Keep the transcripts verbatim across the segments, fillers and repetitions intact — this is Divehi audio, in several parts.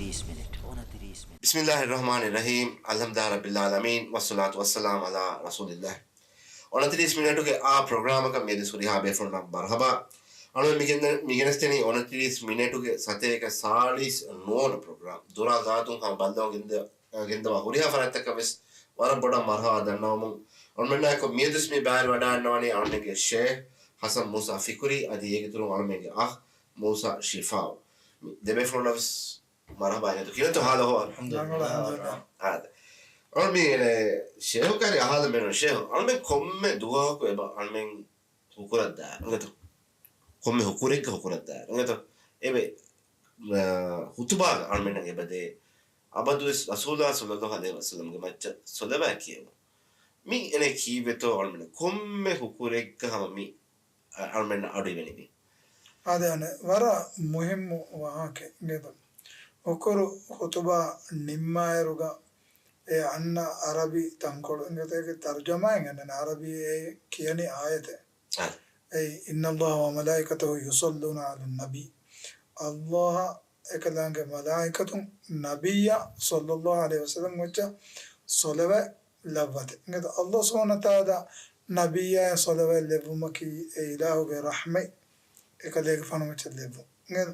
ބިސްމިއްލާހިއްރަޙްމާނިއްރަޙީމް. އަލްޙަމްދުލިއްލާހި ރައްބިލް ޢާލަމީން. ވައްޞަލާތު ވައްސަލާމު ޢަލާ ރަސޫލިއްލާހް. އޮނަތިރީސް މިނެޓުގެ އާ ޕްރޮގްރާމަކަށް މިއަދު ހުރިހާ ބޭފުޅުންނަށް މަރުޙަބާ. އަޅުގަނޑު މިގެންދަ-، މިގެނެސްދެނީ އޮނަތިރީސް މިނެޓުގެ ސަތޭކަ ސާޅީސް ނުވަވަނަ ޕްރޮގްރާމް. ދުރާ ގާތުން ހަމަ ބައްލަވަން ގެންދަ-، ގެންދަވާ ހުރިހާ ފަރާތްތަކަށް ވެސް ވަރަށް ބޮޑަށް މަރުޙަބާ ދަންނަވަމުން، އަޅުމެންނާއެކު މިއަދުވެސް މި ބައިވެރިވަޑައިގަންނަވަނީ އަޅުމެންގެ ޝޭޚް ޙަސަން މޫސާ ފިކުރީ އަދި އޭގެ ދުރުން އަޅުމެންގެ އަޚް މޫސާ ޝިފާއު. މި ދެބޭފުޅުންނަށް ވެސް މަރުޙަބާ އިނގޭތޯ. ކިހިނެއްތޯ ހާލު އަހުވާލު؟ އަލްޙަމްދުލިއްލާހް. އާދެ. އަޅު މި އެނެ ޝޭޚު ކާރި އަހާލަ މެނު ޝޭޚު. އަޅުމެން ކޮންމެ ދުވަހަކު އެބަ އަޅުމެން ހުކުރަށްދާ އިނގޭތޯ. ކޮންމެ ހުކުރެއްގަ ހުކުރަށްދާ އިނގޭތޯ. އެބެ، އާ، ޚުތުބާގަ އަޅުމެންނަށް އެބަދޭ އަބަދުވެސް ރަސޫލާ ޞައްލައްލާހު ޢަލައިހި ވަސައްލަމްގެ މައްޗަށް ޞަލަވާތް ކިޔެވުން. މި އެނެ ކީއްވެތޯ އަޅުމެން ކޮންމެ ހުކުރެއްގަ ހަމަ މި އަ-، އަޅުމެންނަށް އަޑު އިވެނިވި. އާދެ، އަނެއް ވަރަށް މުހިއްމު ވާހަކައެއް އިނގޭތޯ. ހުކުރު ޚުތުބާ ނިންމާއިރުގަ އެ އަންނަ އަރަބި ތަންކޮޅު އިނގޭތޯ. އޭގެ ތަރުޖަމާއެއް އަންނަނީ އަރަބި އެ ކިޔަނީ އާޔަތެއް. އާ. އެއީ، إِنَّ اللَّهَ وَمَلَائِكَتَهُ يُصَلُّونَ عَلَى النَّبِيِّ. ﷲ އާ އެކަލާނގެ މަލާއިކަތުން ނަބިއްޔާ ޞައްލައްލާހު ޢަލައިހި ވަސައްލަމް މައްޗަށް ޞަލަވާތް ލައްވަތި. އިނގޭތޯ، ﷲ ސުބްޙާނަހޫ ވަތަޢާލާ ނަބިއްޔާ ޞަލަވާތް ލެއްވުމަކީ އެ އިލާހުގެ ރަޙްމަތް އެކަލޭގެފާނު މައްޗަށް ލެއްވުން. އިނގޭތޯ،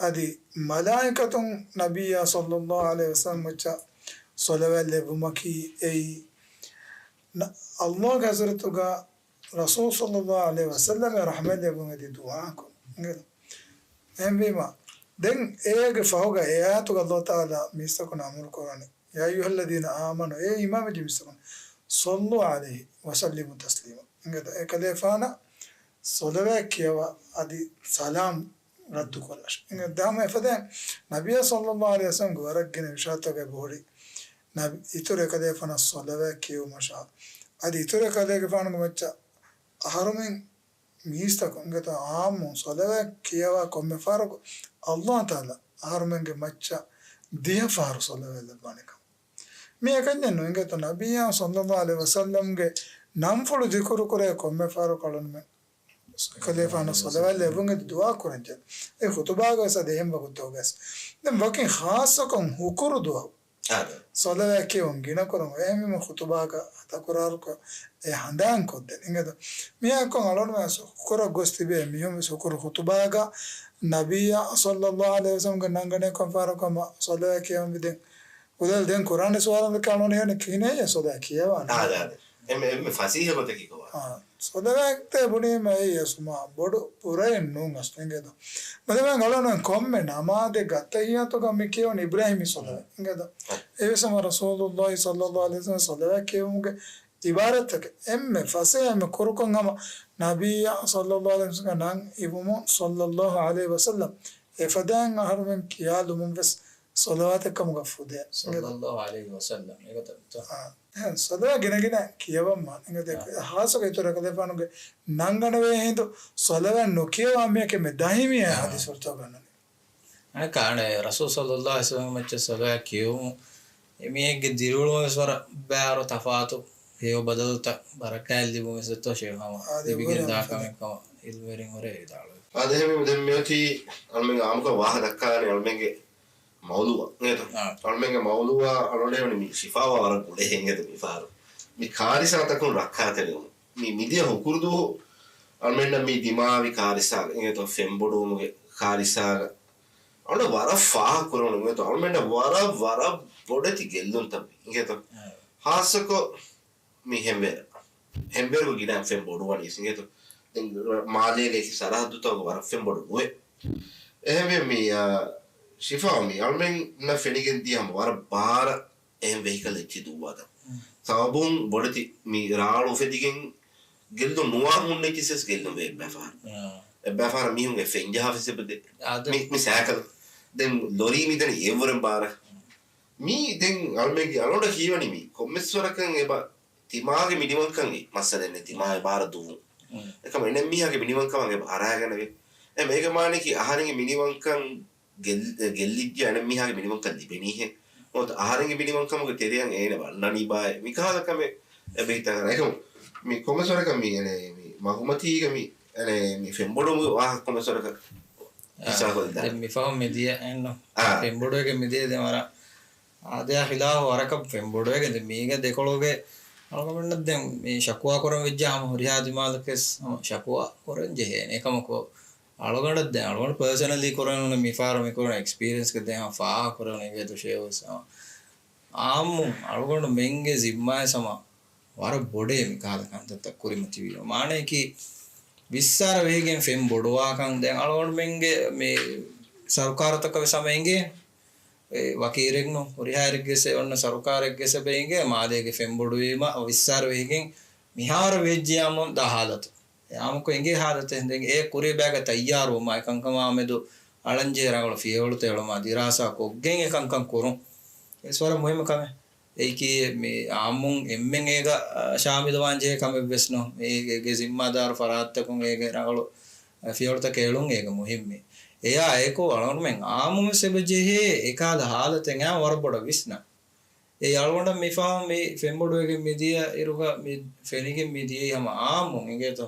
އަދި މަލާއިކަތުން ނަބިއްޔާ ޞައްލައްލާހު ޢަލައިހި ވަސައްލަމް މައްޗަށް ޞަލަވާތް ލެއްވުމަކީ އެއީ، ނަ-، ﷲ ގެ ޙަޟްރަތުގަ ރަސޫލު ޞައްލައްލާހު ޢަލައިހި ވަސައްލަމްގެ ރަޙްމަތް ލެއްވުން އެދި ދުޢާއަކުން. އިނގޭތޯ. އެހެންވީމަ، ދެން އޭގެ ފަހުގަ އެ އާޔަތުގަ ﷲ ތަޢާލާ މީސްތަކުންނަށް އަމުރު ކުރަނީ، يَا أَيُّهَا الَّذِينَ آمَنُوا، އޭ އީމާންވެއްޖެ މީސްތަކުން، صَلُّوا عَلَيْهِ وَسَلِّمُوا تَسْلِيمًا. އިނގޭތޯ، އެކަލޭފާނަށް ޞަލަވާތް ކިޔަވާ އަދި ސަލާމް ރައްދުކޮށްލާށި. އިނގޭތޯ، ދެން އެފަދައިން ނަބިއްޔާ ޞައްލައްލާހު ޢަލައިހި ވަސައްލަމްގެ ވަރަށް ގިނަ އިރުޝާދުތަކެއް އެބަހުރި، ނަބި-، އިތުރު އެކަލޭފާނަށް ޞަލަވާތް ކިޔެވުމަށާ، އަދި އިތުރު އެކަލޭގެފާނުގެ މައްޗަށް އަހަރުމެން މީސްތަކުން އިނގޭތޯ ޢާއްމުން ޞަލަވާތް ކިޔަވާ ކޮންމެ ފަހަރަކު ﷲ ތަޢާލާ އަހަރުމެންގެ މައްޗަށް ދިހަ ފަހަރު ޞަލަވާތް ލައްވާނެ ކަމަށް. މި އެކަންޏެއް ނޫން އިނގޭތޯ، ނަބިއްޔާ ޞައްލައްލާހު ޢަލައިހި ވަސައްލަމްގެ ނަންފުޅު ޛިކުރު ކުރޭ ކޮންމެ ފަހަރަކު އަޅުގަނޑުމެން ކަލޭފާނަށް ޞަލަވާތް ލެއްވުން އެދި ދުޢާ ކުރަންޖެހޭ. އެ ޚުތުބާގަ ވެސް އަދި އެހެން ވަގުތުތަކުގަ ވެސް. ދެން ވަކިން ޚާއްޞަކޮށް ހުކުރު ދުވަހު އާދެ. ޞަލަވާތް ކިޔެވުން ގިނަ ކުރަން. އެހެންވީމަ ޚުތުބާގަ ތަކުރާރުކޮށް އެ ހަނދާން ކޮށްދޭން. އިނގޭތޯ، މިއާއެކު އަޅުގަނޑުމެން ވެސް ހުކުރަށް ގޮސް ތިބޭ މީހުން ވެސް ހުކުރު ޚުތުބާގަ ނަބިއްޔާ ޞައްލައްލާހު ޢަލައިހި ވަސައްލަމްގެ ނަންގަނޑެއް ކޮން ފަހަރަކު ހަމަ ޞަލަވާތް ކިޔަވަން ވިދެން. އުދަލް ދެން ކުރާނެ ސުވާލު ކަނުނި ހެން ކިހިނެއް ސޮލާ ކިޔަވާނެ. އާ، އާދެ، އާދެ. އެންމެ، އެންމެ ފަސީހަ ގޮތަކީ ކޮބާ؟ އާ، ސޮލާވާތްތޭ ބުނީމަ އެއީ ސުމާ ބޮޑު ބުރައެއް ނޫން އަސްލު އިނގޭތޯ. މަދަމާ ގަޅަނު ކޮންމެ ނަމާދެއްގަ އައްތަހިއްޔާތުގަ މި ކިޔަވަން އިބްރާހީމީ ސޮލާވާތް އިނގޭތޯ. އާ. އެވެސް ހަމަ ރަސޫލުﷲ ޞައްލައްލާހު ޢަލައިހި ވަސައްލަމް ސޮލާވާތް ކިޔެވުމުގެ އިބާރަތްތަކެއް. އެންމެ ފަސޭހަ އެންމެ ކުރުކޮށް ހަމަ ނަބިއްޔާ ޞައްލައްލާހު ޢަލައިހި ވަސައްލަމްގެ ނަން އިވުމުން ޞައްލައްލާހު ޢަލައިހި ވަސައްލަމް އެފަދައިން އަހަރުމެން ކިޔާލުމުން ވެސް ޞަލަވާތެއް ކަމުގަ ފުދޭ. ޞައްލައްލާހު ޢަލައިހި ވަސައްލަމް. އެގޮތަށް. އާ، އެހެން ޞަލަވާތް ގިނަ ގިނަ ކިޔަވަން މާ. އިނގޭތޯ. އާ. ހާއްސަކޮށް އިތުރު އެކަލޭފާނުގެ ނަންގަނޑު ވޭ ހިނދު ޞަލަވާތް ނުކިޔަވާ މީހެއް މެ ދަހި މީހާ އާ. ހަދީސްފުޅުތަކުގަ އަންނަނީ. އަނެއްކާ އަނެއް ރަސޫލު ޞައްލައްލާހު ޢަލައިހި ވަސައްލަމް މައްޗަށް ޞަލަވާތް ކިޔެވުމުން އެމީހެއްގެ ދިރިއުޅުމަށް ވެސް ވަރަށް ބާރު ތަފާތު ހެޔޮ ބަދަލުތައް ބަރަކާތް ލިބުން ވެސް އެއްތޯ ޝޭޚް ހަމަ އާދެ، ލިބިގެން ދާ ކަމެއް ކަމަށް ޢިލްމުވެރިން ހުރެ ވިދާޅުވި. އާދެ، އެހެންވީމަ ދެން މިއޮތީ އަޅުމެން އާއްމުކޮށް ވާހަކަ ދައްކާނެ އަޅުމެންގެ މައުލޫއަށް އިނގޭތޯ؟ އާ. އަޅުމެންގެ މައުލޫއަށް އަޅުގަނޑު މި ޝިފާވާ ވަރަށް ގުޅޭ އިނގޭތޯ މިފަހަރު. މި ކާރިސާތަކުން ރައްކާތެރިވުން. މި މިދިޔަ ހުކުރުދުވަހު އަޅުމެންނަށް މި ދިމާވި ކާރިސާގަ އިނގޭތޯ ފެންބޮޑުވުމުގެ ކާރިސާގަ. އަޅުގަނޑު ވަރަށް ފާހަގަ ކުރެވުނު އިނގޭތޯ. އަޅުމެންނަށް ވަރަށް، ވަރަށް ބޮޑެތި ގެއްލުންތައް ވި އިނގޭތޯ. އާ. ހާއްސަކޮށް މި ހެންވޭރަ. ހެންވޭރުގަ ގިނަ ފެން ބޮޑުވަނީ އިނގޭތޯ. ދެން މާލޭގެ އެކި ސަރަހައްދުތަކުގަ ވަރަށް ފެން ބޮޑު ނުވޭ. އެހެންވެ މި، އާ، ޝިފާ މި އަޅުމެންނަށް ފެނިގެން ދިޔަ ހަމަ ވަރަށް ބާރަށް އެހެން ވެހިކަލް އެއްޗެއް ދުއްވާތަން. މް. ސަބަބުން ބޮޑެތި މި ރާޅު އުފެދިގެން ގެއްލުން ނުވާ ހުންނެތިސް ގެއްލުން ވޭ އެއްބައި ފަހަރު. އާ. އެއްބައި ފަހަރު މީހުންގެ ފެން ޖަހާފަސް އެބަދޭ. އާދެ. މި، މި ސައިކަލް. ދެން ލޮރީ މިދަނީ އެއްވުރެން ބާރަށް. މީ ދެން އަޅުމެންގެ އަޅުގަނޑަށް ހީވަނީ މީ ކޮންމެސް ވަރަކަށް އެބަ ތިމާގެ މިނިވަންކަން މައްސަލައެއް ނެތް، ތިމާގެ ބާރަށް ދުވުން. މް. އެކަމަ އެނެއް މީހާގެ މިނިވަންކަމަށް އެބަ އަރާގަނެވޭ. އެ މޭގެ މާނައަކީ އަހަރެންގެ މިނިވަންކަން ގެއްލި-، ގެއްލިއްޖެ އަނެއް މީހާގެ މިނިވަންކަން ލިބެނީހޭ. ނުވަތަ އަހަރެންގެ މިނިވަންކަމުގެ ތެރެއަށް އޭނަ ވަންނަނީ ބާއޭ. މިކަހަލަ ކަމެއް އެބަ ހިތަށް އަރާ. އެކަމު މި ކޮންމެސް ވަރަކަށް މި އެނެ މި މަގުމަތީގަ މި އެނެ މި ފެންބޮޑުވުމުގެ ވާހަކަ ކޮންމެސް ވަރަކަށް އާ، ހިސާބު ކޮށްލާ. ދެން މި ފަހުން މި ދިޔަ އެއްނު. އާ. ފެންބޮޑުވެގެން މި ދިޔަ ދެން ވަރަށް އާދަޔާ ހިލާފު ވަރަކަށް ފެންބޮޑުވެގެން ދެން މީގަ ދެކޮޅުގެ އަޅުގަނޑަށް ދެން މި ޝަކުވާ ކުރަން ވެއްޖެ ހަމަ ހުރިހާ ދިމާލަކެސް ހަމަ ޝަކުވާ ކުރަން ޖެހޭނެ. އެކަމަކު އަޅުގަނޑަށް ދެން އަޅުގަނޑު ޕާސަނަލީ ކުރަން އުޅެ މި ފަހަރު މި ކުރަން އެކްސްޕީރިއެންސްގެ ދެން ހަމަ ފާހަގަ ކުރަން އިނގޭތޯ ޝޭވެސް ހަމަ އާއްމުން އަޅުގަނޑު މެންގެ ޒިންމާއެއް ހަމަ ވަރަށް ބޮޑޭ މި ކަހަލަ ކަންތައްތައް ކުރިމަތިވީމަ. މާނަޔަކީ ވިއްސާރަ ވެހިގެން ފެން ބޮޑުވާކަން ދެން އަޅުގަނޑުމެންގެ މި ސަރުކާރުތަކަށް ވެސް ހަމަ އެނގޭ. އެ ވަކި އިރެއްނު ހުރިހާ އިރެއްގެސް އެ އޮންނަ ސަރުކާރެއްގެސް އެބަ އެނގޭ މާލޭގެ ފެން ބޮޑުވީމަ ވިއްސާރަ ވެހިގެން މިހާރު ވެއްޖިޔާމުން ދާ ހާލަތު. އެ އާއްމުކޮށް އެނގޭ ހާލަތެއް ދެން އެ ކުރި ބައިގަ ތައްޔާރުވުމާ އެކަންކަމާ މެދު އަޅަންޖެހޭ ރަނގަޅު ފިޔަވަޅުތައް އެޅުމާ ދިރާސާ ކޮށްގެން އެކަންކަން ކުރުން. އެސް ވަރަށް މުހިއްމު ކަމެއް. އެއީކީ މި އާއްމުން އެންމެން އޭގަ، އާ، ޝާމިލުވާން ޖެހޭ ކަމެއް ވެސް ނޫން. އޭގެ، އޭގެ ޒިންމާދާރު ފަރާތްތަކުން އޭގެ ރަނގަޅު، އާ، ފިޔަވަޅުތަކެއް އެޅުން އޭގެ މުހިއްމީ. އެޔާ އެކު އަޅުގަނޑުމެން އާއްމުން ވެސް އެބަ ޖެހޭ އެކަހަލަ ހާލަތެއް އާ ވަރަށް ބޮޑަށް ވިސްނާ. އެ އަޅުގަނޑަށް މި ފަހުން މި ފެންބޮޑުވެގެން މި ދިޔަ އިރުގަ މި ފެނިގެން މި ދިޔައީ ހަމަ އާއްމުން އިނގޭތޯ.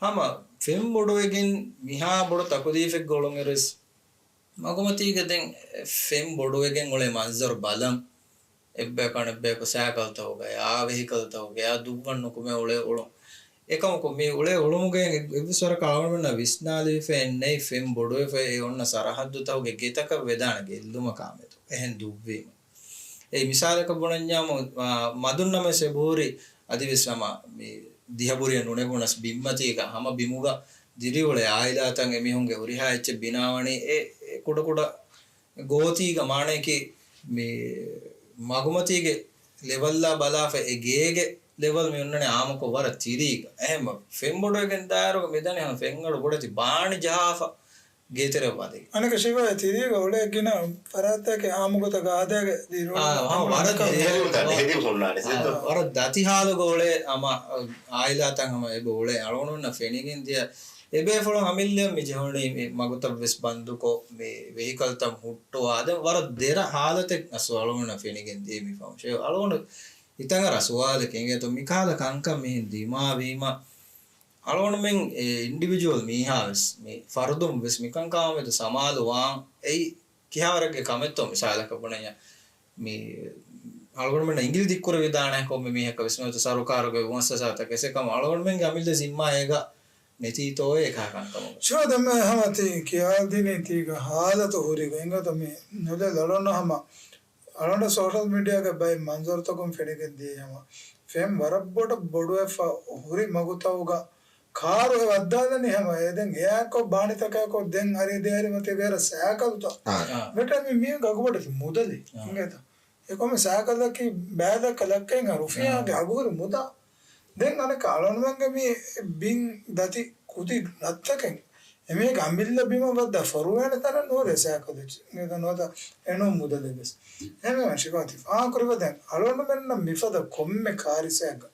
ހަމަ ފެންބޮޑުވެގެން މިހާ ބޮޑު ތަކުލީފެއްގަ އުޅުން އިރުވެސް މަގުމަތީގަ ދެން ފެން ބޮޑުވެގެން އުޅޭ މަންޒަރު ބަލަން، އެއްބަޔަކު އަނެއްބަޔަކު ސައިކަލްތަކުގައި އާ ވެހިކަލްތަކުގައި އާ ދުއްވަން ނުކުމެ އުޅޭ އުޅުން. އެކަމަކު މި އުޅޭ އުޅުމުގައި އެއްވެސް ވަރަކަށް އަޅުގަނޑުމެންނަށް ވިސްނާލެވިފައެއް ނެތް ފެން ބޮޑުވެފައި އެ އޮންނަ ސަރަހައްދުތަކުގެ ގެތަކަށް ވެދާނެ ގެއްލުމަކާ މެދު އެހެން ދުއްވީމަ. އެއީ މިސާލަކަށް ބުނަންޏާމު، އާ، މަދުންނަމެސް އެބަހުރި އަދިވެސް ހަމަ މި ދިހަ ބުރިއެއް ނުނެގުނަސް ބިންމަތީގަ ހަމަ ބިމުގަ ދިރިއުޅޭ އާއިލާތައް އެމީހުންގެ ހުރިހާ އެއްޗެއް ބިނާވަނީ އެ، އެ ކުޑަކުޑަ ގޯތީގަ މާނަޔަކީ މި މަގުމަތީގެ ލެވަލްއާ ބަލާފަ އެ ގޭގެ ލެވަލް މި އޮންނަނީ އާއްމުކޮށް ވަރަށް ތިރީގަ. އެހެން ފެންބޮޑުވެގެން ދާއިރުގަ މިދަނީ ހަމަ ފެންއަޑު ބޮޑެތި ބާނި ޖަހާފަ ގޭތެރެ ވަދެ. އަނެކަ ޝިފާ ތިރީގަ އުޅޭ ގިނަ ފަރާތްތަކެއް އާއްމުގޮތަށް ގާދައިގެ ދިރިއުޅުން އާ، އާ، ވަރަށް ދިރި، ދިރި، ދިރި، ދިރި، ވަރަށް ދަތި ހާލުގަ އުޅޭ ހަމަ އާއިލާތައް ހަމަ އެބަ އުޅޭ އަޅުގަނޑުންނަށް ފެނިގެން ދިޔަ އެބޭފުޅުން އަމިއްލައަށް މި ޖެހުނީ މި މަގުތައް ވެސް ބަންދުކޮށް މި ވެހިކަލްތައް ހުއްޓުވާ ދެން ވަރަށް ދެރަ ހާލަތެއް އަސް އަޅުގަނޑުންނަށް ފެނިގެން ދިޔަ މި ފަހުން. އަޅުގަނޑު ހިތަށް އަރާ ސުވާލެއް އިނގޭތޯ މިކަހަލަ ކަންކަން މިހެން ދިމާވީމަ އަޅުގަނޑުމެން އެ އިންޑިވިޖުއަލް މީހާ ވެސް މި ފަރުދުން ވެސް މިކަންކަމާ މެދު ސަމާލުވާން އެއީ ކިހާވަރެއްގެ ކަމެއްތޯ މިސާލަކަށް ބުނަންޏާ މި އަޅުގަނޑުމެންނަށް އިނގިލި ދިއްކުރެވިދާނެ ކޮންމެ މީހަކަށް ވެސް ނުވަތަ ސަރުކާރުގެ މުއައްސަސާތަކެއް އެކަމަ އަޅުގަނޑުމެންގެ އަމިއްލަ ޒިންމާ އޭގަ ނެތީތޯއޭ އެކަހަ ކަންކަމުގަ. ޝުވާ ދެންމެ ހަމަ ތި ކިޔާދިނީ ތީގަ ހާލަތު ހުރީގަ އިނގޭތޯ މި ނުލެ ލޮޅުން ހަމަ އަޅުގަނޑަށް ސޯޝަލް މީޑިއާގަ ބައެއް މަންޒަރުތަކުން ފެނިގެން ދިޔައީ ހަމަ ފެން ވަރަށް ބޮޑަށް ބޮޑުވެފަ ހުރި މަގުތަކުގަ ކާރު އެ ވައްދާލަނީ ހަމަ އެ ދެން އެއާއެކު ބާނިތަކާއެކު ދެން އަރި ދޭއް އަރި މަތި ގޭރަ ސައިކަލްތައް. އާ. މިޓަ މި މީ ގަގުބަޑެތި މުދަލެއް. އާ. އިނގޭތަ؟ އެކޮމެ ސައިކަލަކީ ބޭލަކަ ލައްކައިން ރުފިޔާގެ އާ. އަގުހުރި މުދާ. ދެން އަނެއްކާ އަޅުގަނޑުމެންގެ މި ބިން ދަތި ކުދި ރަށްތަކެއް އެމީހެއްގެ އަމިއްލަ ބިމަށް ވައްދާ ފޮރުވޭނެ ތަނެއް ނުހުރޭ ސައިކަލް އެއްޗެއް. އިނގޭތަ ނުވަތަ އެނޫން މުދަލެއް ވެސް. އެހެންވެ ޝިފާ ތި ފާހަގަކުރިފަ ދެން އަޅުގަނޑުމެންނަށް މިފަދަ ކޮންމެ ކާރިސައެއްގަ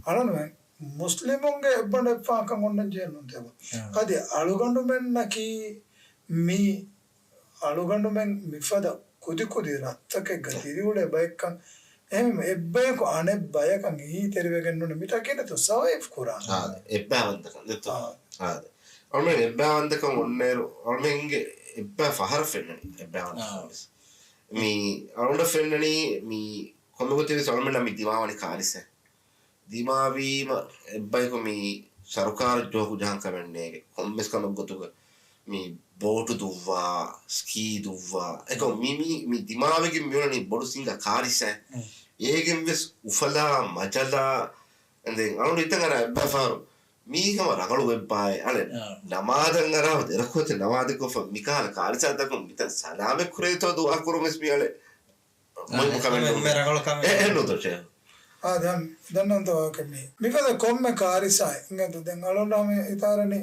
އަޅުގަނޑުމެން މުސްލިމުންގެ އެއްބަނޑު އެއްފާންކަން އޮންނަން ޖެހެން ނޫންތަ އެބަ؟ އާ. އަދި އަޅުގަނޑުމެންނަކީ މި އަޅުގަނޑުމެން މިފަދަ ކުދިކުދި ރަށްތަކެއްގަ ދިރިއުޅޭ ބައެއްކަން އެހެން އެއްބަޔަކު އަނެއް ބަޔަކަށް އެހީތެރިވެގެން ނޫން މިތާ ކިހިނެއްތޯ ސަވައިވް ކުރާނެ. އާދެ. އެއްބައިވަންތަކަން ދެއްތޯ؟ އާ. އާދެ. އަޅުމެން އެއްބައިވަންތަކަން އޮންނައިރު އަޅުމެންގެ އެއްބައި ފަހަރަށް ފެންނަނީ އެއްބައިވަންތަކަން ވެސް. މި އަޅުގަނޑަށް ފެންނަނީ މި ކޮންމެ ގޮތެއް ވެސް އަޅުމެންނަށް މި ދިމާވަނީ ކާރިސަ ދިމާވީމަ އެއްބަޔަކު މި ސަރުކާރަށް ޖޯކު ޖަހަން ކަމެއް ނޭގެ. ކޮންމެސް ކަމެއް ގޮތުގަ މި ބޯޓު ދުއްވާ، ސްކީ ދުއްވާ. އެކަމަ މި، މި، މި ދިމާވެގެން މިއުޅެނީ ބޮޑު ސިނގާ ކާރިސަ. އޭގެން ވެސް އުފަލާ، މަޖަލާ، ދެން އަޅުގަނޑު ހިތަށް އަރާ އެއްބައި ފަހަރު މީ ހަމަ ރަނގަޅު އެއްބައެއް. އަޅެ، ނަމާދަށް އަރާ ދެރަކުވެތި ނަމާދެއްކޮށްފަ މިކަހަލަ ކާރިސާތަކުން މިތަން ސަލާމަތް ކުރެވިތޯ ދުޢާ ކުރުމެސް މި އަޅެ. މުހިއްމު ކަމެއް ނޫން. އެ، އެ ނުދޮށެ. އާ، ދެން ދަންނަންތޯ ވާކަށް މި. މިފަދަ ކޮންމެ ކާރިސާއެއް އިނގޭތޯ ދެން އަޅުގަނޑު ހަމަ ހިތާރަނީ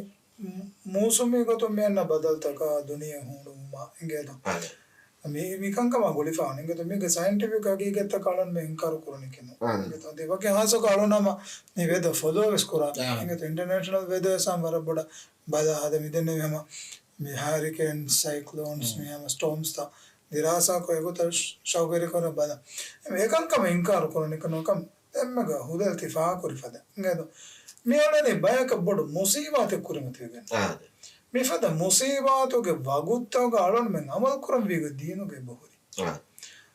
މޫ، މޫސުމީ ގޮތުން މި އަންނަ ބަދަލުތަކާ ދުނިޔެ ހޫނުވުމާ އިނގޭތޯ. އާ. މި، މި ކަންކަމާ ގުޅިފަ އިނގޭތޯ މީގެ ސައިންޓިފިކް ހަގީގަތްތަކަށް އަޅުގަނޑު މި އިންކާރު ކުރަނީ ކިނު. އާ. އިނގޭތޯ ދެ ވަކި ހާސްކޮށް އަޅުގަނޑު ހަމަ މި ވެދަ ފޮލޯ ވެސް ކުރާ. އާ. އިނގޭތޯ އިންޓަރނޭޝަނަލް ވެދަ ވެސް ހަމަ ވަރަށް ބޮޑަށް ބަލާ ހަދަ މިދެންނެވި ހަމަ މި ހަރިކޭން، ސައިކްލޯންސް، މި ހަމަ ސްޓޯމްސްތައް ދިރާސާކޮށް އެގޮތަށް ޝައުގުވެރިކުރަން ބަލަން. އެކަންކަމަށް އިންކާރު ކުރަނީ ކަންކަން އެންމެގަ ހުދަ ތި ފާހަގަކުރި ފަދަ. އިނގޭތޯ މިއަޅަނީ ބަޔަކަށް ބޮޑު މުސީބާތެއް ކުރިމަތިވެގެން. އާ. މިފަދަ މުސީބާތުގެ ވަގުތުތަކުގަ އަޅުންމެން އަމަލުކުރަންވީގޮތް ދީނުގެ އެބަހުރި. އާ.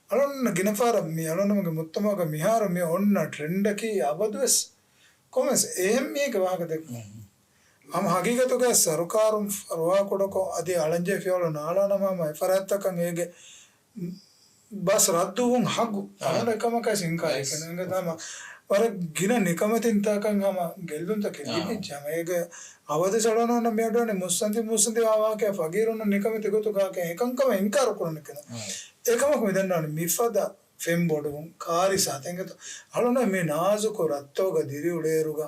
އަޅުން ގިނަ ފަހަރަށް މި އަޅުންމެންގެ މުޖްތަމަޢުގަ މިހާރު މި އޮންނަ ޓްރެންޑަކީ އަބަދުވެސް ކޮންމެސް އެހެން މީހެއްގެ ވާހަކަ ދެއްކުން. ހަމަ ހަގީގަތުގަ ސަރުކާރުން ފަރުވާކުޑަކޮށް އަދި އަޅަންޖެހޭ ފިޔަވަޅު ނާޅާނަމަ ހަމަ އެފަރާތްތަކަށް އޭގެ ބަސް ރައްދުވުން ހައްގު. އާ. އަހަރު އެކަމަކަށް އިންކާރެއް ކެނޑުން އެނގޭ ހަމަ ވަރަށް ގިނަ ނިކަމެތިންތަކަށް ހަމަ ގެއްލުންތަކެއް އާ. ލިބިއްޖެ. ހަމަ އޭގެ އަބަދުވެސް އަޅުގަނޑު މި އަޑުއަނީ މުއްސަނދި މުއްސަނދި ވާ ވާހަކައެއް ފަގީރުންނަށް ނިކަމެތި ގޮތުގަ އެކަންކަމަށް އިންކާރު ކުރަން ކަން. އާ. އެކަމަކު މި ދަންނަވަނީ މިފަދަ ފެންބޮޑުވުން ކާރިސާތައް އެނގޭތޯ. އަޅުން މި ނާޒުކު ރައްތައުގަ ދިރިއުޅޭއިރުގަ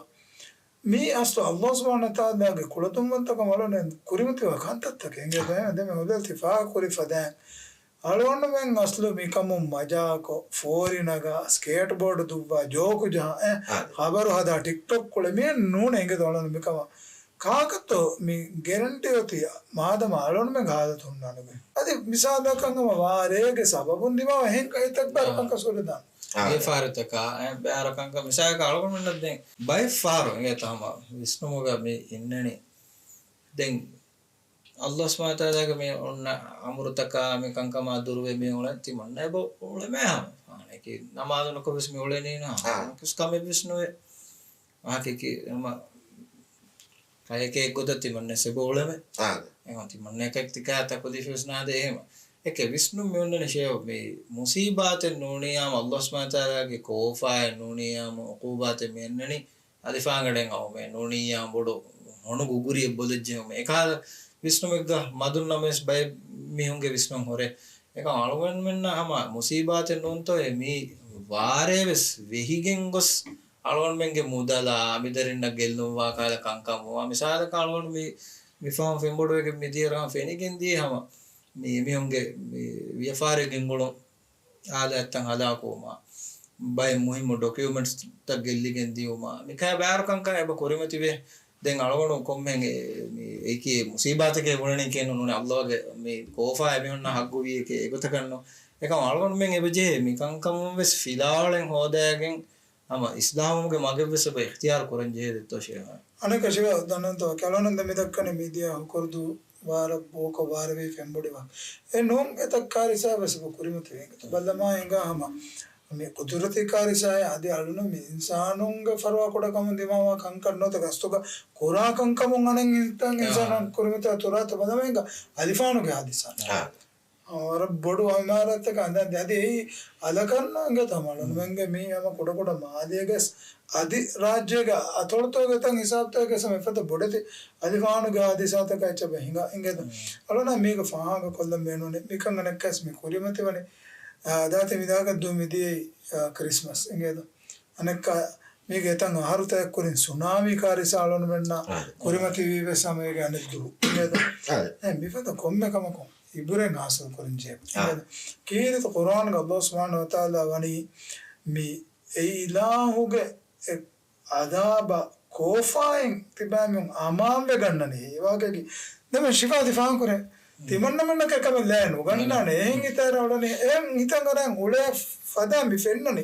މީ އަސްލު އައްލާހު ސުބްޙާނަހު ވަތަޢާލާގެ ކުޅަތުންވަންތަކަމަށް އަޅުން ކުރިމަތިވާ ކަންތައްތަކެއް އެނގޭތޯ. އެހެން ދެން މި އުޅެލް ތި ފާހަގަކުރި ފަދައިން އަޅުގަނޑުމެން އަސްލު މިކަމުން މަޖާކޮށް، ފޯރި ނަގާ، ސްކޭޓް ބޯޑު ދުއްވާ، ޖޯކު ޖަހާ، އެ، އާ. ޚަބަރު ހަދާ، ޓިކްޓޮކް ކުޅެ މިއެއް ނޫނޭ އެނގޭތޯ އަޅުން މިކަމަށް. ކާކަށްތޯ މި ގެރެންޓީ އޮތީ މާދަމާ އަޅުންމެންގެ ހާލަތު ހުންނާނެ ގޮތް. އަދި މިސާލަކަށް ހަމަ ވާރޭގެ ސަބަބުން ދިމާވާ އެހެން އެތައް ބާރު އާ. ކަންކަން ސުރެދާނެ. އާ. ވިޔަފާރިތަކާ، އެ، ބޭރަކަންކަން މިސާލަކަށް އަޅުގަނޑުމެންނަށް ދެން ބައެއް ފަހަރު އެނގޭތޯ ހަމަ ވިސްނުމުގަ މި އިންނަނީ. ދެން އައްލާހު ސުބްޙާނަހު ވަތަޢާލާގެ މި އޮންނަ އަމުރުތަކާ މި ކަންކަމާ ދުރުވެ މި އުޅެން ތިމަންނަ އެބަ އުޅެމޭ ހަމަ. އާނެކި ނަމާދު ނުކޮށް ވެސް މި އުޅެނީނު ހަމަ. އާ. ކަމެއް ވެސް ނުވޭ. އާކެކި ހަމަ ކަޔެކޭ ގޮތަށް ތިމަންނަ އެބަ އުޅެމޭ. އާ. އެހެން ތިމަންނަ އެކަކް ތިކާ ތަކުލީފެއް ވެސް ނާދޭ އެހެމަ. އެކެ ވިސްނުން މި އޮންނަނީ ޝޭހު މި މުސީބާތެއް ނޫނިއްޔާމު އައްލާހު ސުބްޙާނަހު ވަތަޢާލާގެ ކޯފާއެއް ނޫނިއްޔާމު އުޤޫބާތެއް މި އަންނަނީ އަލިފާންގަޑެއް އައުމޭ ނޫނިއްޔާ ބޮޑު ހޮނު ގުގުރިއެއް ބޮލައްޖެހުމޭ. އެކާލަ ވިސްނުމެއްގަ މަދުން ނަމަވެސް ބައެއް މީހުންގެ ވިސްނުން ހުރޭ. އެކަމް އަޅުގަނޑުމެންނަށް ހަމަ މުސީބާތެއް ނޫންތޯއޭ މީ ވާރޭ ވެސް ވެހިގެން ގޮސް އަޅުގަނޑުމެންގެ މުދަލާ އަމިދަރިންނަށް ގެއްލުންވާ ކަހަލަ ކަންކަމުވާ. މިސާލަކަށް އަޅުގަނޑު މި، މި ފަހުން ފެންބޮޑުވެގެން މިދިޔަ ރަހަން ފެނިގެން ދިޔަ ހަމަ މި އެމީހުންގެ މި ވިޔަފާރި ގެންގުޅުން އާލާތްތައް ހަލާކުވުމާ، ބައެއް މުހިއްމު ޑޮކިއުމެންޓްސްތައް ގެއްލިގެން ދިޔުމާ، މިކަހަލަ ބާރު ކަންކަން އެބަ ކުރިމަތިވޭ. ދެން އަޅުގަނޑު ކޮންމެހެން އެ، މި އެކި މުސީބާތެކޭ ބުނަނީ ކޭނު ނޫނެ އައްލާހުގެ މި ކޯފާ އެމީހުންނާ ހައްގު ވީ އެކޭ އެގޮތަކަށްނު. އެކަމް އަޅުގަނޑުމެން އެބަޖެހޭ މި ކަންކަމުން ވެސް ފިލާވަޅެއް ހޯދައިގެން ހަމަ އިސްލާހުގެ މަގެއް ވެސް އެބަ އިޚްތިޔާރު ކުރަން ޖެހޭ ދެއްތޯ ޝޭހާ. އަނެއްކާ ޝިވާ ދަންނަންތޯ ކެޅުނުން ދެ މި ދައްކަނީ މިދިޔަ ހުކުރުދޫ ވާރަށް ބޯކޮށް ވާރެވި ފެންބޮޑިވާ. އެ ނޫން އެތައް ކާރިސާ ވެސް އެބަ ކުރިމަތިވެ. ބަލަމާ އެނގާ ހަމަ މި ޤުދުރަތީ ކާރިސާއެއް އަދި އަޅުނު މި އިންސާނުންގެ ފަރުވާ ކުޑަކަމުން ދިމާވާ ކަންކަން ނުވަތަ ގަސްތުގަ ކުރާ ކަންކަމުން އަނެއް އިންސާނުން އާ. ކުރިމަތިވާ ތުރާތަ ބަލަމާ އެނގާ އަލިފާނުގެ ހާދިސާ. އާ. ވަރަށް ބޮޑު އިމާރާތްތަކެއް ހަދާ ދިޔަ. އަދި އެއީ އަލަކަށްނު އެނގޭތޯ އަޅުންމެންގެ މީ ހަމަ ކުޑަކުޑަ މާލޭގެ އަދި ރާއްޖޭގެ އަތޮޅުތަކުގެ ތަން ހިސާބުތަކެއް ހަމަ އެފަދަ ބޮޑެތި އަލިފާނުގެ ހާދިސާތަކާ އެއްޗެއް އެބަ ހިނގާ އެނގޭތޯ. އަޅުން މީގެ ފާހަގަކޮށްލަން ބޭނުންވަނީ މިކަން އަނެއްކާވެސް މި ކުރިމަތިވަނީ، އާ، ދާތި މިދާގަ ދު މިދިޔައީ، އާ، ކްރިސްމަސް އެނގޭތޯ. އަނެއްކާ މީގެ އެތަން އަހަރުތައް ކުރިން ސުނާމީ ކާރިސާ އަޅުންމެންނަށް އާ. ކުރިމަތިވީ ވެސް ހަމަ އޭގެ އަނެއް ދުވަހު. އާ. އެ، މިފަދަ ކޮންމެ ކަމަކުން އިބުރަތް ހާސިލް ކުރަން ޖެހޭ. އާ. ކީރިތި ޤުރްއާންގަ އައްލާހު ސުބްޙާނަހު ވަތަޢާލާ ވަނީ މި އެ އިލާހުގެ އެ އަޒާބަށް ކޯފާއިން ތިބާމީހުން އަމާންވެގަންނަނީ. އެ ވާގަކީ ދެމެ ޝިފާ ދިފާ ކުރޭ. ތިމަންނަމެންނަކަށް ކަމެއް ލޭނު ގަންނާނެ. އެހެން ހިތަށް އަރާ އުޅެނީ، އެހެން ހިތަށް އަރާ އުޅޭ ފަދަ މި ފެންނަނީ.